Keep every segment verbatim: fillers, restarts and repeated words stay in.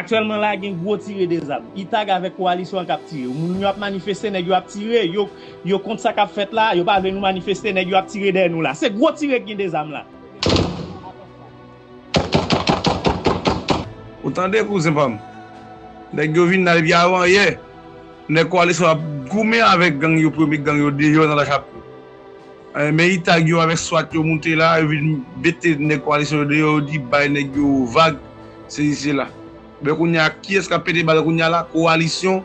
Aktyèlman la, gen gwo tire de zam. Itag avèk kowalisyon an k ap tire. Moun yo ap manifeste, nèg yo ap tire. Yo, yo kont sa k ap fèt la, yo pa vle nou manifeste, nèg yo ap tire dèyè nou la. Se gwo tire k gen de zam la. Ou tande, kouzen pa m? Nèg yo vin la depi avan yè. Nèg kowalisyon ap goumen avèk gang yo pou yo met gang yo deyò nan Lachapèl. Eh, men Itag yo avèk swat yo moute la, yo vin mete nèg kowalisyon yo deyò, yo di bay nèg yo vag, sezi sela. Men kounye a, kiyès k ap pete bal kounye a la? Kowalisyon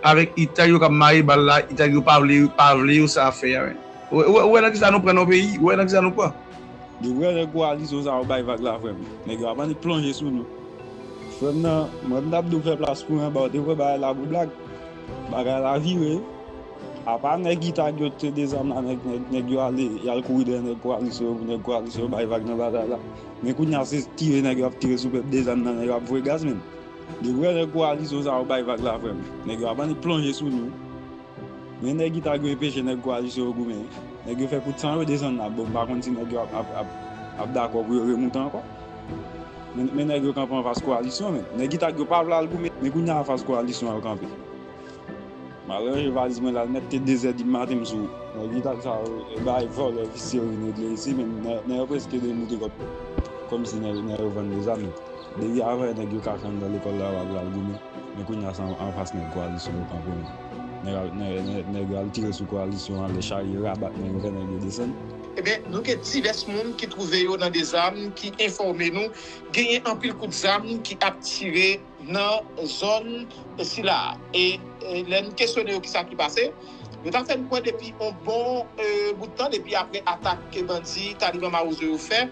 avèk Itag yo k ap mare bal la, Itag yo pa vle, pa vle yo sa ap fè a, men. Ou wè, ou wè nan kisa nou pran nan peyi? Ou wè nan kisa nou pran? Depi wè nèg kowalisyon sa yo bay vag la, frè m, nèg yo ap annik plonje sou nou. Frè m nan, mwen m t ap di w fè plas pou mwen ba w, te wè bagay la pou blag. Bagay la vire. Apa nèg Itag yo te de zam la, nèg, nèg, nèg yo ale, y al kouri dèyè nèg kowalisyon yo pou nèg kowalisyon yo bay vag nan batay la. Men kounye a se tire nèg yo ap tire sou pèp de zam nan, nèg yo ap voye gaz menm. Depi wè nèg kowalisyon sa yo bay vag la, frè m, nèg yo ap annik plonje sou nou. Men nèg Itag yo enpeche nèg kowalisyon yo goumen. Nèg yo fè kout san yo desann la. Bon, m pa konn si nèg yo ap, ap, ap, ap dakò pou yo remoute ankò. Men, men nèg yo kanpe anfas kowalisyon, men. Nèg Itag yo pa vle al goumen, men kounye a anfas kowalisyon yo kanpe. M al ranje valiz mwen la, l mèt te de zè di maten m sou nèg Itag sa yo, e bay vòlè visye yo vin regle isi, men nèg, nèg yo prèske demoute kòm, kòmsi nèg, nèg yo vann de zam. Depi avan nèg yo kache anndan lekòl la, yo pa vle al goumen. Men kounye a se anfas nèg kowalisyon yo kanpe menm. Nèg al, nèg, nèg, nèg yo al tire sou kowalisyon an, lè charye rabat nèg yo, fè nèg yo desann. Ebyen, nou gen divès moun ki twouve yo nan de zam, ki enfòme nou genyen anpil kout zam ki ap tire nan zòn sila. E, e lè n kesyone yo kisa ki pase, yo ta fè n kwè depi yon bon, e, bout tan, depi apre atak ke bandi Taliban Mawozo yo fè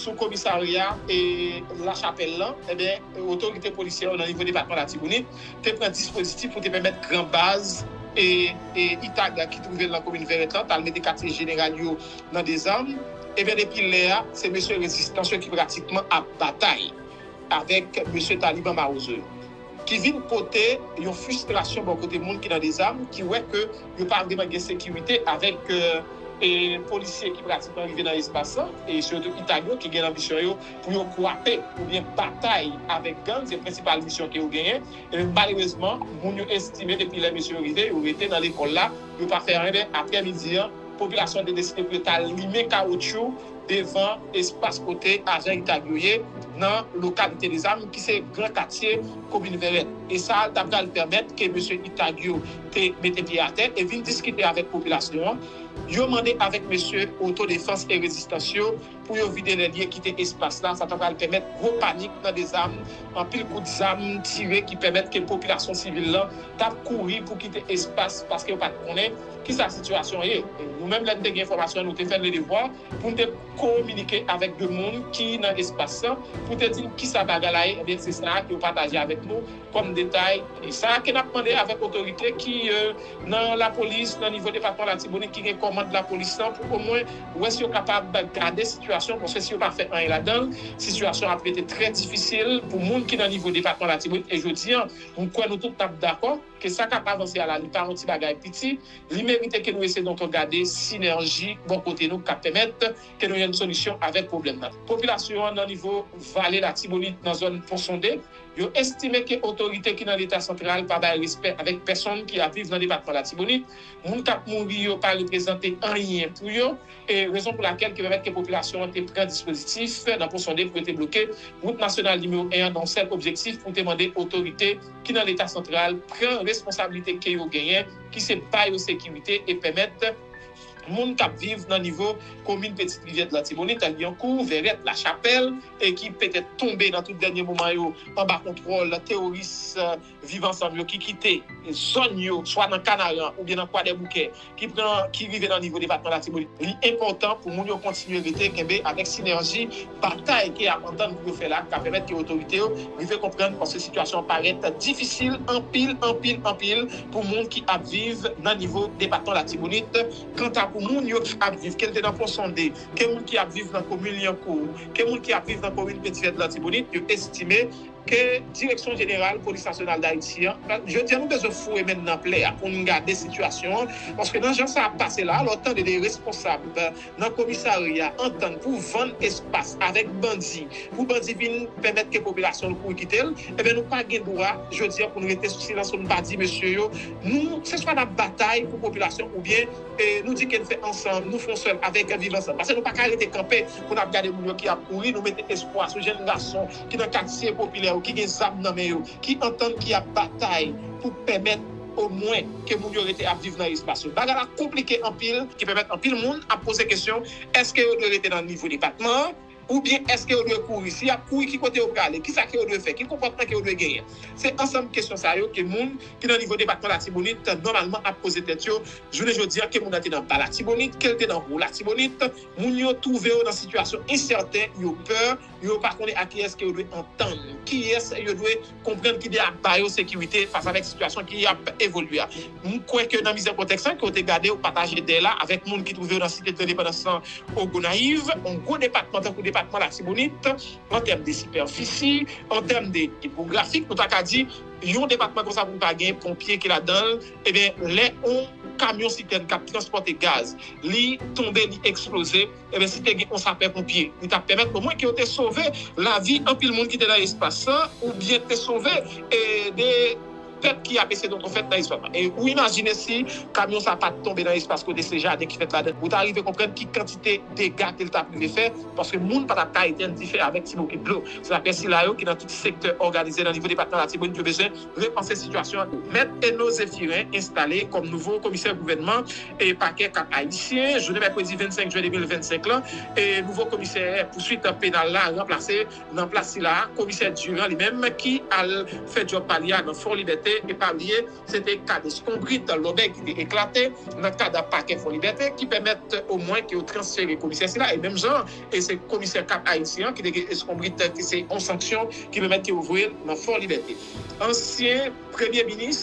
sou komisarya, e, Lachapèl lan, ebyen, otorite polisyè yo nan nivo depatman Latibonit te pran dispozitif pou te pèmèt gran baz, e, e, Itag ki twouve l nan komin Vèrèt lan, t al mete katye jeneral yo nan de zam. Ebyen, depi lè a, se mesye rezistans yo ki pratikman ap batay avèk mesye Taliban Mawozo yo, ki vin pote yon fristrasyon bò kote moun ki nan de zam, ki wè ke yo pa vrèman gen sekirite avèk, e, e, polisye ki pratikman rive nan espas lan, e sitou Itag yo ki gen lanbisyon yo pou yo kwape oubyen batay avèk gang, se prensipal misyon ke yo genyen. E malerezman, moun yo estime depi lè mesye yo rive, yo rete nan lekòl la, yo pa fè anyen. Aprè midi an, popilasyon an te deside pou yo ta limen kawotchou devan espas kote ajan Itag yo ye nan lokalite de zam, ki se gran katye komin Vèrèt. E sa ta pral pèmèt ke mesye Itag yo te mete pye atè e vin diskite avèk popilasyon an. Yo mande avèk mesye otodefans e rezistans yo pou yo vide lè l ye kite espas la. Sa ta pral pèmèt gwo panik nan de zam, anpil kout zam tire ki pèmèt ke popilasyon sivil lan t ap kouri pou kite espas paske yo pa t konnen kisa sitiyasyon an ye. Nou menm, lè n te gen enfòmasyon an, nou te fè n ledevwa pou n te kominike avèk de moun ki nan espas lan pou te di n kisa bagay la ye. Ebyen, se sa a ke yo pataje avèk nou kòm detay. E sa ke n ap mande avèk otorite ki, e, nan lapolis, nan nivo depatman Latibonit, ki gen kòmand lapolis lan, pou omwen wè si yo kapab gade sitiyasyon, paske si yo pa fè anyen ladan l, sitiyasyon ap rete trè difisil pou moun ki nan nivo depatman Latibonit. E jodi an, m kwè nou tout n ap dakò ke sa k ap avanse a la, li pa yon ti bagay piti, li merite ke nou eseye donk gade sinèji bò kote nou k ap pèmèt ke nou jwenn solisyon avèk pwoblèm nan. Popilasyon an nan nivo vale Latibonit, nan zòn Pon Sonde, yo estime ke otorite ki nan Leta santral pa bay respè avèk pèsonn ki ap viv nan depatman Latibonit. Moun k ap mouri yo pa reprezante anyen pou yo. E rezon pou lakèl ki pèmèt ke popilasyon an te pran dispozitif nan Pon Sonde pou yo te bloke wout nasyonal nimewo en an nan yon sèl objektif pou te mande otorite ki nan Leta santral pran responsablite ke yo genyen, ki se ba yo sekirite e pèmèt moun k ap viv nan nivo komin Petit Rivière de Latibonit, Lyankou, Vèrèt, Lachapèl, e ki petèt tonbe nan tout dènye moman yo anba kontwòl teworis, e, Viv Ansanm yo ki kite zòn yo, swa nan Kanaran oubyen nan Kwadèboukè, ki pran, ki rive nan nivo depatman Latibonit. Li enpòtan pou moun yo kontinye rete kenbe avèk sinèji batay ke y ap antann pou yo fè la, ki ka pèmèt ke otorite yo rive konprann, paske sitiyasyon an parèt difisil anpil, anpil, anpil pou moun ki ap viv nan nivo depatman Latibonit. Kanta pou moun yo k ap viv, ke l te nan Pon Sonde, ke moun ki ap viv nan komin Lyankou, ke moun ki ap viv nan komin Petit Rivière de Latibonit, yo estime ke Direksyon Jeneral Polis Nasyonal Dayiti an, jodi a nou bezwen foure men n nan plè a pou n gade sitiyasyon an, paske nan jan sa ap pase la, lè w tande de responsab nan komisarya antann pou vann espas avèk bandi, pou bandi vin pèmèt ke popilasyon l kouri kite l, ebyen nou pa gen dwa jodi a pou n rete sou silans, pou n pa di mesye yo, nou se swa n ap batay pou popilasyon oubyen e nou di ke n fè ansanm, nou fè yon sèl avèk Viv Ansanm. Paske nou pa ka rete kanpe pou n ap gade moun yo ki ap kouri, nou mete espwa sou jèn gason ki nan katye popilè yo, ki gen zam nan men yo, ki antann, ki ap batay pou pèmèt omwen ke moun yo rete ap viv nan espas yo. Bagay la konplike anpil, ki pèmèt anpil moun ap poze kesyon, èske yo dwe rete nan nivo depatman an? Oubyen èske yo dwe kouri? Si y ap kouri, ki kote yo prale? Kisa ke yo dwe fè? Ki konpòtman ke yo dwe genyen? Se ansanm kesyon sa yo ke moun ki nan nivo depatman Latibonit nòmalman ap poze tèt yo jounen jodi a, ke moun nan te nan Ba Latibonit, ke l te nan Wo Latibonit. Moun yo twouve yo nan sitiyasyon ensèten, yo pè, yo pa konnen a kiyès ke yo dwe antann, kiyès yo dwe konprann ki dwe ap ba yo sekirite fas avèk sitiyasyon ki ap evolye a. M kwè ke nan mizè kontèks lan ke w te gade, w pataje dèy la avèk moun ki twouve yo nan Site de Lendepandans lan, o Gonayiv, yon gwo depatman tankou depatman Latibonit, an tèm de sipèfisi, an tèm de depografik, nou ta ka di, yon depatman konsa pou pa gen ponpye ki ladan l, ebyen, lè yon kamyon sitèn k ap transpòte gaz, li tonbe, li eksploze, ebyen, si te gen yon sapè ponpye, li t ap pèmèt omwen ke yo te sove lavi anpil moun ki te nan espas lan, oubyen te sove e de pèp ki ap eseye donk fèt nan espas lan. E ou imajine si kamyon sa pa t tonbe nan espas kote se jaden ki fèt ladan, ou ta rive konprann ki kantite dega ke l t ap rive fè, paske moun pa t ap ka etenn dife avèk ti bokit dlo. Se sa fè sila yo ki nan tout sektè òganize nan nivo depatman Latibonit yo bezwen repanse sitiyasyon an. Mèt Eno Zephirin enstale kòm nouvo komisè gouvènman e pakè Kap Ayisyen. Jounen mèkredi vennsenk jen de mil vennsenk lan, e nouvo komisè pouswit penal la ranplase nan plas sila a, komisè Durand li menm ki al fè djòb pa li a nan Fò Libète. E pa bliye, se te kad eskonbrit lòbèy ki te eklate nan kad pakè Fò Libète ki pèmèt omwen ke yo transfere komisè sila. E menm jan, e se komisè Kap Ayisyen an ki te gen eskonbrit ki se yon sanksyon ki pèmèt ke yo voye l nan Fò Libète. Ansyen premye minis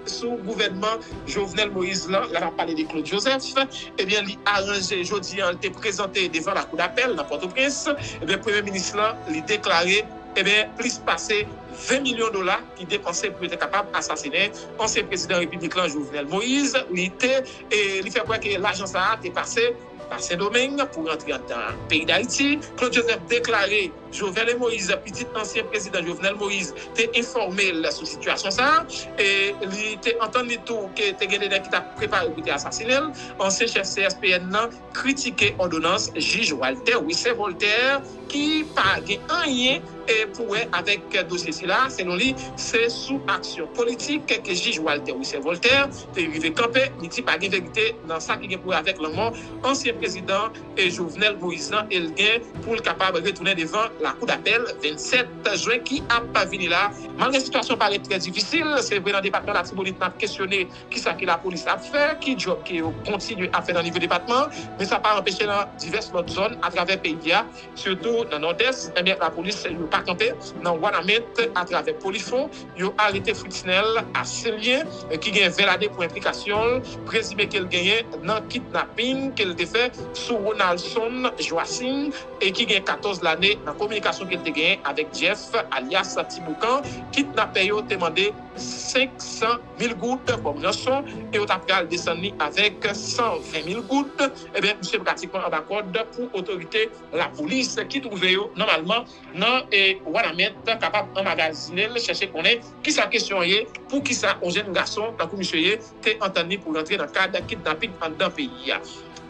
sou gouvènman Jovenel Moïse lan, la n ap pale de Claude Joseph, ebyen, li aranje jodi a, li te prezante devan lakou dapèl nan Pòtoprens, ebyen, premye minis lan, li deklare, ebyen, plis pase ven milyon dola ki depanse pou yo te kapab asasinen ansyen prezidan repiblik lan, Jovenel Moïse. Li te, e, li fè kwè ke lajan sa a te pase pa Sendomeng pou rantre anndan peyi Dayiti. Claude Joseph deklare Jovenel Moïse, pitit ansyen prezidan Jovenel Moïse, te enfòme l sou sitiyasyon sa a. E li te antann li tou ke te gen de nèg ki t ap prepare pou te asasinen l. Ansyen chèf C S P N nan kritike òdonans jij Walter Wissaint Voltaire ki pa gen anyen e pou wè avèk dosye sila. Selon li, se sou aksyon politik ke jij Walter Wissaint Voltaire te rive kanpe. Li di pa gen verite nan sa ki gen pou wè avèk lanmò ansyen prezidan e Jovenel Moïse lan, e l gen pou l kapab retounen devan lakou dapèl vennsèt jen ki ap vini la. Malgre sitiyasyon parèt trè difisil, se vre nan depatman Latibonit n ap kesyone kisa ke lapolis ap fè, ki djòb ke yo kontinye ap fè nan nivo depatman, men sa pa anpeche nan divès lòt zòn atravè peyi a, sitou nan Nòdès, ebyen, lapolis yo pa kanpe nan Wanament atravè Polifwon, yo arete Fritznel Aselyen, ki gen ven lane pou enplikasyon l prezime ke l genyen nan kidnapin ke l te fè sou Ronaldson Joacine, e ki gen katòz lane nan kominikasyon ke l te genyen avèk Jeff, alyas Ti Boukan. Kidnapè yo te mande senk san mil goud kòm ranson, e yo ta pral desann li avèk san ven mil goud. Ebyen, misye pratikman anba kòd pou otorite lapolis ki twouve yo nòmalman nan, e, Wanament kapab anmagazinen l, chèche konnen kisa kesyon an ye, poukisa yon jèn gason tankou misye ye te antann li pou rantre nan kad kidnaping anndan peyi a.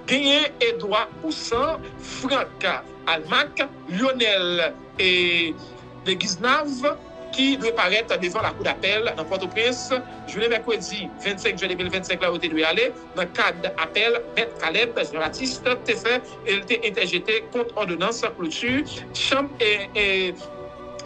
Genyen Edouard Poussan, Franck Almack, Lionel, e, Degiznav, ki dwe parèt devan lakou dapèl nan Pòtoprens, jounen mèkredi vennsenk jen de mil vennsenk la, yo te dwe ale nan kad apèl Mèt Caleb Jean-Baptiste te fè, e l te entèjete kont òdonans kloti chanm e, e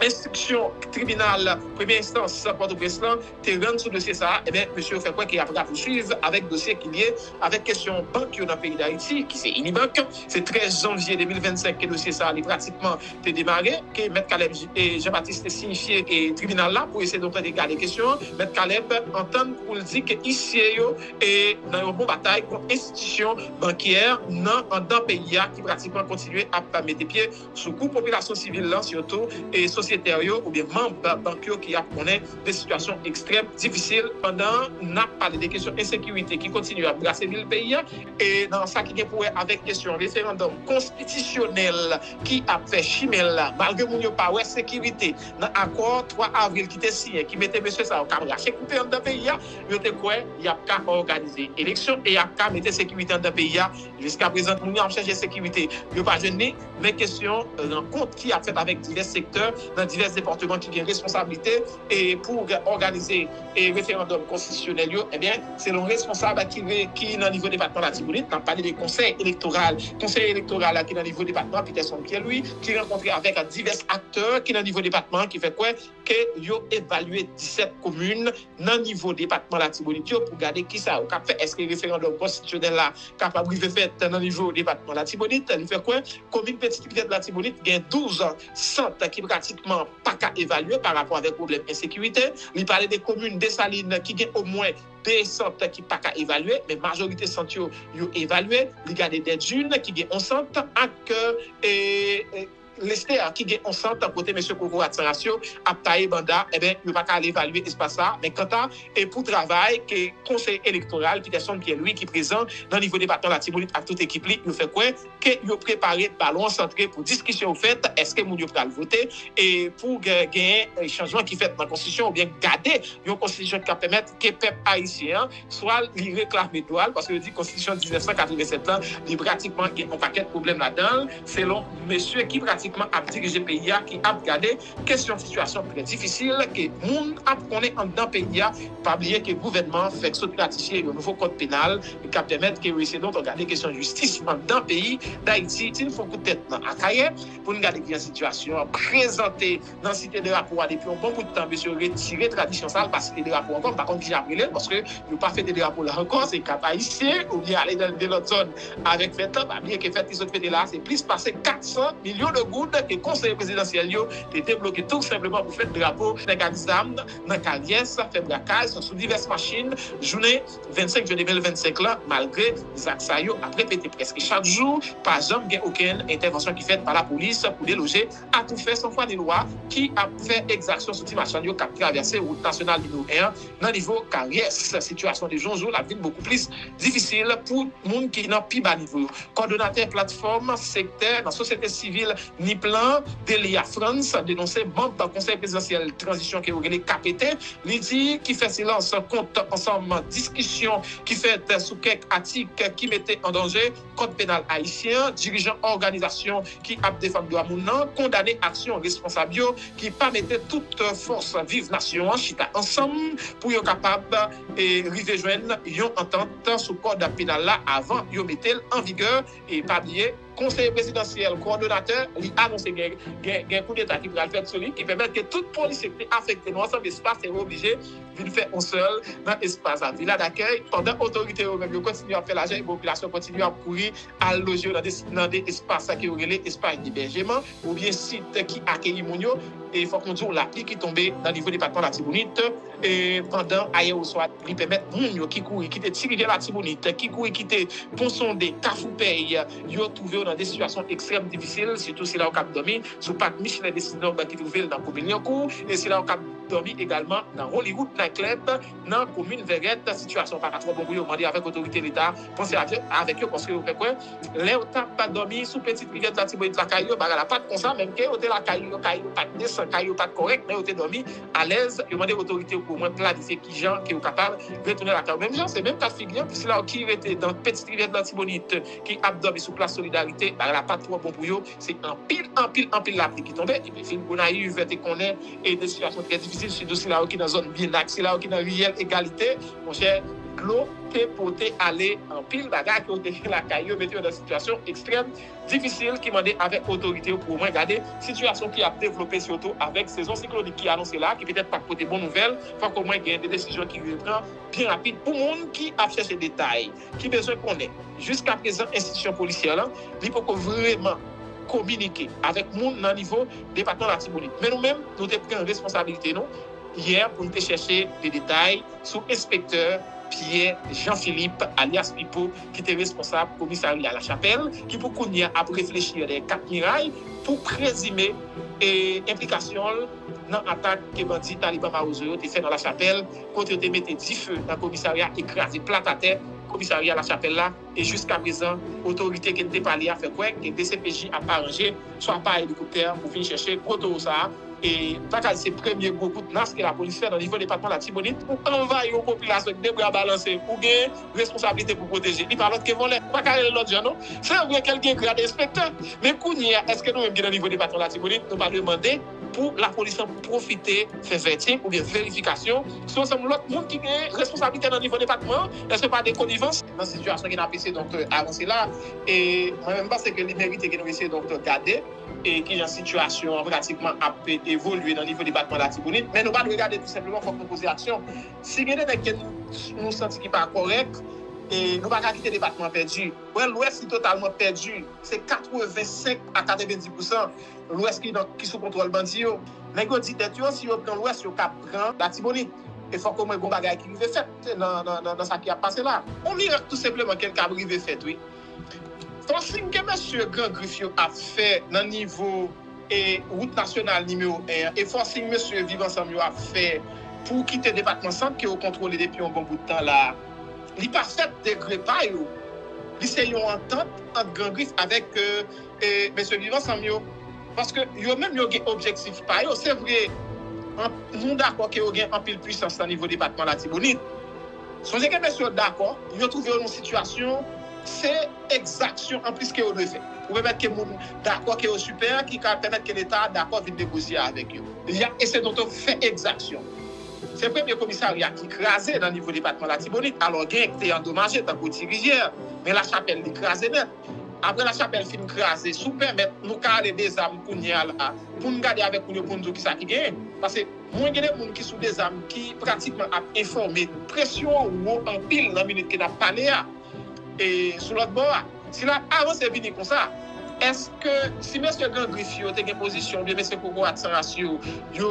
enstriksyon tribinal premye enstans Pòtoprens lan te rann sou dosye sa a. Ebyen, mesye yo fè kwè ke y ap rapousuiv avèk dosye ki lye avèk kesyon bank yo nan peyi Dayiti, ki se Unibank. Se trèz janvye de mil vennsenk ke dosye sa a, li pratikman te demare, ke Mèt Caleb J-, e Jean-Baptiste te siyifye e tribinal la pou eseye donk tande gade kesyon an. Mèt Caleb antann pou l di ke isye yo e nan yon bon batay kont enstitisyon bankyè nan anndan peyi a ki pratikman kontinye ap mete pye sou kou popilasyon sivil lan, sitou e sosyete pwopyetè yo oubyen manm bank yo ki ap konnen de sitiyasyon ekstrèm difisil pandan n ap pale de kesyon ensekirite ki kontinye ap brase vil peyi a. E nan sa ki gen pou wè avèk kesyon referandòm konstitisyonèl ki ap fè chimen l la, malgre moun yo pa wè sekirite nan akò twa avril ki te siyen, ki mete mesye sa yo k ap rache koupe anndan peyi a, yo te kwè y ap ka òganize eleksyon e y ap ka mete sekirite anndan peyi a. Jiska prezan, moun yo ap chèche sekirite, yo pa jwenn li. Men kesyon rankont ki ap fèt avèk divès sektè nan divès depatman ki gen responsablite e pou òganize e referandòm konstitisyonèl yo, ebyen, selon responsab ki, ki nan nivo depatman Latibonit, n ap pale de konsèy elektoral, konsèy elektoral la ki nan nivo depatman, Peterson Pierre Louis, ki rankontre avèk divès aktè ki nan nivo depatman, ki fè kwè ke yo evalye disèt komin nan nivo depatman Latibonit yo pou gade kisa yo k ap fè, èske referandòm konstitisyonèl la kapab rive fèt nan nivo depatman Latibonit. Li fè kwè komin Petite Rivière de Latibonite gen douz sant ki pratikman pa ka evalye pa rapò avèk pwoblèm ensekirite. Li pale de komin Desalin ki gen omwen de sant ki pa ka evalye, men majorite sant yo, yo evalye. Li gade Dèdjin ki gen yon sant ak e, e, Lestè ki gen yon sant kote mesye kokorat san ras yo ap taye banda, ebyen, yo pa ka al evalye espas sa. Men kanta e pou travay ke konsèy elektoral Peterson Pierre Louis ki prezan nan nivo depatman Latibonit ak tout ekip li, yo fè kwè ke yo prepare balon an santre pou diskisyon yo fèt, èske moun yo pral vote, e pou gen, gen chanjman ki fèt nan konstitisyon oubyen gade yon konstitisyon ki ka pèmèt ke pèp ayisyen an swa li reklame dwa l, paske yo di konstitisyon diznèf san katrevennsèt lan, li pratikman gen yon pakèt pwoblèm ladan l, selon mesye ki pratikman ap dirije peyi a, ki ap gade kesyon sitiyasyon trè difisil ke moun ap konnen anndan peyi a. Pa bliye ke gouvènman an fèk sot ratifye yon nouvo kòd penal ki ap pèmèt ke yo eseye donk gade kesyon jistis anndan peyi Dayiti. Si n fè yon kout tèt nan Akayè pou n gade kijan sitiyasyon an prezante nan site drapo a depi yon bon bout tan, mesye yo retire tradisyon sa, yo pa site drapo ankò, m pa konn kijan ap rele l, paske yo pa fete drapo la ankò, se Kap Ayisyen, oubyen ale nan de lòt zòn avèk fèt lan. Pa bliye ke fèt ki sot fete la, se plis pase kat san milyon de goud ke konseye prezidansyèl yo te debloke tou senpleman pou fèt drapo nèg ak zam nan Karyès, fè brakaj sou divès machin jounen vennsenk jen de mil vennsenk lan, malgre zak sa yo ap repete prèske chak jou, pa janm gen okenn entèvansyon ki fèt pa lapolis pou deloje atoufè san fwa ni lwa ki ap fè egzaksyon sou ti machann yo k ap travèse wout nasyonal nimewo en an nan nivo Karyès. Sitiyasyon de jou an jou l ap vin bokou plis difisil pou moun ki nan pi ba nivo yo. Kòdonatè platfòm sektè nan sosyete sivil Nip lan, Delia Frantz, denonse manm konsèy prezidansyèl tranzisyon ke yo rele K P T, li di ki fè silans kont ansanm diskisyon ki fèt sou kèk atik ki mete an danje kòd penal ayisyen an. Dirijan òganizasyon ki ap defann dwa moun nan kondane aksyon responsab yo ki pa mete tout fòs Viv Nasyon an chita ansanm pou yo kapab e, rive jwenn yon antant sou kòd penal la avan yo mete l an vigè. E pa bliye, konseye prezidansyèl kowòdonatè, li anonse gen, gen, gen koudeta ki pral fèt sou li, ki pèmèt ke tout polisye ki te afekte nan ansanm espas yo oblije vin fè yon sèl nan espas a Vila Dakèy, pandan otorite yo menm yo kontinye ap fè lajan e popilasyon kontinye ap kouri al loje yo nan de, nan de espas sa ke yo rele espas debèjeman oubyen sit ki akeyi moun yo. E fòk nou di w, lapli ki tonbe nan nivo depatman Latibonit e pandan ayè oswa li pèmèt moun yo ki kouri kite Ti Rivyè Latibonit, ki kouri kite Pon Sonde, Kafou Pèy, yo twouve yo nan de sitiyasyon ekstrèm difisil, sitou sila yo k ap dòmi sou pak Michelet Destinord ki twouve l nan komin Lyankou, e sila yo k ap dòmi egalman nan Hollywood Night Club nan komin Vèrèt. Sitiyasyon pa twò bon pou yo, mande avèk otorite Leta panse avè-, avèk yo, paske yo fè kwè lè yo t ap dòmi sou Petite Rivière Latibonit lakay yo, bagay la pa t konsa, menm ke yo te lakay yo, kay yo pa t desan, kay yo pa t kòrèk, men yo te dòmi alèz. Yo mande otorite yo pou omwen planifye kijan ke yo kapab retounen lakay yo. Menm jan, se menm ka figi an pou sila yo ki rete nan Petite Rivière Latibonit, ki ap dòmi sou plas Solidarité, bagay la pa t twò bon pou yo. Se anpil, anpil, anpil lapli ki tonbe. Epi vil Gonayiv te konnen e de sitiyasyon trè difisil, sitou sila yo ki nan zòn Byenak, sila yo ki nan riyèl Egalite. Monchè, dlo te pote ale anpil bagay ke yo te gen lakay yo, mete yo nan sitiyasyon ekstrèm difisil, ki mande avèk otorite yo pou omwen gade sitiyasyon ki ap devlope, sitou avèk sezon siklonik ki anonse la, ki petèt p ap pote bon nouvèl. Fòk omwen gen de desizyon ki rive pran byen rapid pou moun ki ap chèche detay, ki bezwen konnen. Jiska prezan, enstitisyon polisyè lan, li poko vrèman kominike avèk moun nan nivo depatman Latibonit. Men nou menm, nou te pran responsabilite nou yè pou n te chèche de detay sou enspektè Pierre Jean Philippe, alyas Pipo, ki te responsab komisarya Lachapèl, ki pou kounye a ap reflechi dèyè kat miray pou prezime e enplikasyon l nan atak ke bandi Taliban Mawozo yo te fè nan Lachapèl, kote yo te mete dife nan komisarya e kraze plat atè komisarya Lachapèl la. E jiskaprezan, otorite ke n te pale a fè kwè ke D C P J ap aranje swa pa elikoptè pou vin chèche gwo towo sa a. E m ta ka di se premye gwo kout nas ke lapolis fè nan nivo depatman Latibonit pou anvayi yon popilasyon ki de bra balanse. Ou gen responsablite pou pwoteje. Li pa lòt ke vòlè. Ou pa ka rele lòt jan non. Se vre ke l gen grad enspektè, men kounye a, èske nou menm ki nan nivo depatman Latibonit, nou pa dwe mande pou lapolis lan pwofite fè vèting oubyen verifikasyon sou ansanm lòt moun ki gen responsablite nan nivo depatman an? Èske pa de konivans nan sitiyasyon ke n ap eseye donk avanse la? E mwen menm, m panse ke li merite ke nou eseye donk gade e kijan sitiyasyon an pratikman ap evolye nan nivo depatman Latibonit. Men nou pa dwe gade tou senpleman, fòk nou poze aksyon. Si gen de nèg ke nou, nou santi ki pa kòrèk, e nou pa ka kite depatman an pèdi. Wè, Lwès li totalman pèdi. Se katrevensenk a katrevendi pousan Lwès ki nan, ki sou kontwòl bandi yo. Nèg yo di tèt yo, si yo pran Lwès, yo ka pran Latibonit. E fòk omwen gon bagay ki rive fèt nan, nan, nan, nan sa ki ap pase la. On mirak tou senpleman ke l kab rive fèt, wi. Fòsing ke mesye Gran Grif yo ap fè nan nivo e wout nasyonal nimewo en an, e fòsing mesye Viv Ansanm yo ap fè pou kite depatman Sant ke yo kontwole depi yon bon bout tan la, li pa fèt degre pa yo. Li se yon antant ant Gran Grif avèk e, e mesye Viv Ansanm yo. Paske yo menm yo gen objektif pa yo. Se vre, an, nou dakò ke yo gen anpil pwisans nan nivo depatman Latibonit. Sonje ke mesye yo dakò, yo twouve yo nan yon sitiyasyon, se egzaksyon anplis ke yo dwe fè. Pou pèmèt ke moun dakò ke yo sipè, ki ka pèmèt ke Leta dakò vin negosye avèk yo. Y ap eseye donk fè egzaksyon. Se premye komisarya ki kraze nan nivo depatman Latibonit. Alò, gen ki te andomaje, tankou Ti Rivyè, men Lachapèl li kraze nèt. Apre Lachapèl fin kraze, si w pèmèt, nou ka ale Dezam kounye a la, pou n gade avèk moun yo, pou n di w kisa ki genyen. Paske mwen gen de moun ki sou Dezam ki pratikman ap enfòme nou. Presyon an wo anpil nan minit ke n ap pale a. E sou lòt bò a, si l ap avanse vini konsa, èske si mesye Gran Grif yo te gen pozisyon, oubyen mesye Kokorat San Ras yo, yo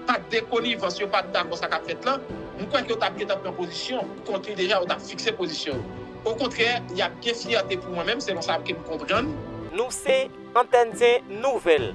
pa t de konivans, yo pa t dakò sa k ap fèt la, m kwè ke yo t ap gentan pran pozisyon kont li deja, yo t ap fikse pozisyon yo. Okontrè, y ap gen fyète pou mwen menm, selon sa ke m konprann. Nou se Antèn Zen Nouvèl.